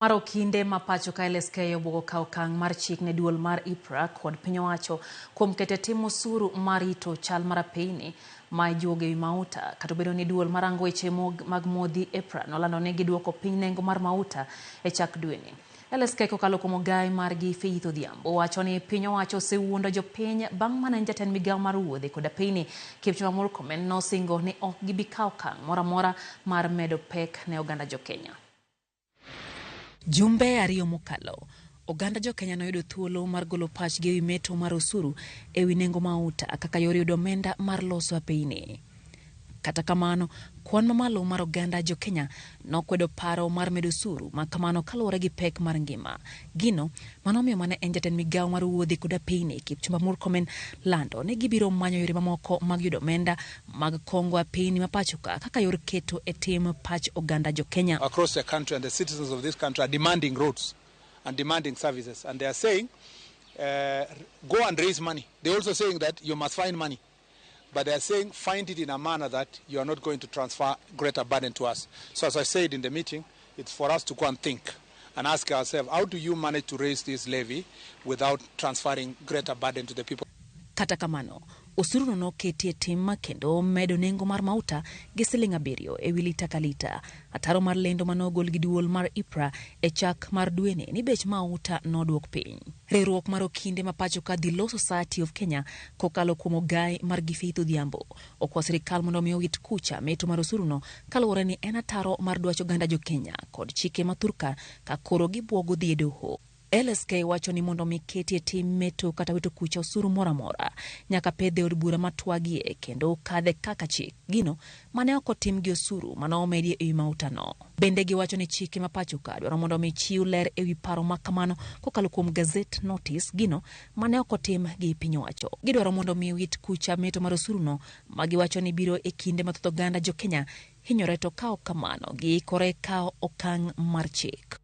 Mar okinde ma pacho ka LSK obwogo kawo okang' mar chik ne duol mar EPRA kod piny owacho kuom keto e tim osuru mar rito chal mar apeyni ma ijuogo ewi mauta. Kata obedo ni duol marango weche mag modhi EPRA nolando ni giduoko piny nengo mar mauta e chak dweni. LSK kokalo kuom ogai margi Faith Odhiambo wacho ni piny owacho osewuondo jopiny bang' mane en jatend migawo mar wuodhe kod apeyni Kipchumba Murkomen nosingo ni ok gibi kawo okang' moro amora mar medo pek ne oganda jokenya. Jumbe ariyo mokalo, oganda jokenya noyudo thuolo mar golo pachgi ewi meto mar osuru ewi nengo mauta kaka yor yudo omenda mar loso apeyni. Kata kamano, kwan mamalo mar oganda jokenya nokwedo paro mar medo osuru ma kamano kaluwore gi pek mar ngima. Gino manomiyo mane en jatend migawo mar wuodhe kod apeyni Kipchumba Murkomen lando ni gibiro manyo yore mamoko mag yudo omenda mag kongo apeyni ma pacho ka kaka yor keto e tim pach oganda jokenya. Across the country, and the citizens of this country are demanding roads and demanding services, and they are saying go and raise money. They're also saying that you must find money, but they are saying find it in a manner that you are not going to transfer greater burden to us. So as I said in the meeting, it's for us to go and think and ask ourselves, how do you manage to raise this levy without transferring greater burden to the people? Kata kamano, osuruno noketi e tim kendo medo nengo mar mauta gi siling 7 ewi lita ka lita. Ataro mar lendo manogol gi duol mar EPRA e chak mar dweni ni bech mauta noduok piny. Riwruok mar okinde ma pacho ka The Law Society of Kenya kokalo kuom ogai margi Faith Odhiambo okwa sirikal mondo omi owit kucha meto mar osuruno kaluwore ni en ataro mar dwach oganda jokenya kod chike ma thurka ka koro gibuogo dhi e doho. LSK wacho ni mondo mi keti e tim meto kata wito kucha osuru moro amora nyaka pedhe od bura matwagie kendo kadhe kaka chik, gino mane ok otim gi osuru mane omedi ewi mautano. Bende giwacho ni chike ma pacho ka dwaro mondo mi chiw ler ewi paro ma kamano kokalo kuom gazette notice, gino mane ok otim gi piny owacho. Gidwaro mondo mi wit kucha meto mar osuruno ma giwacho ni biro e kinde ma thoth oganda jokenya hinyore, to ka ok kamano giikore kawo okang' mar chik.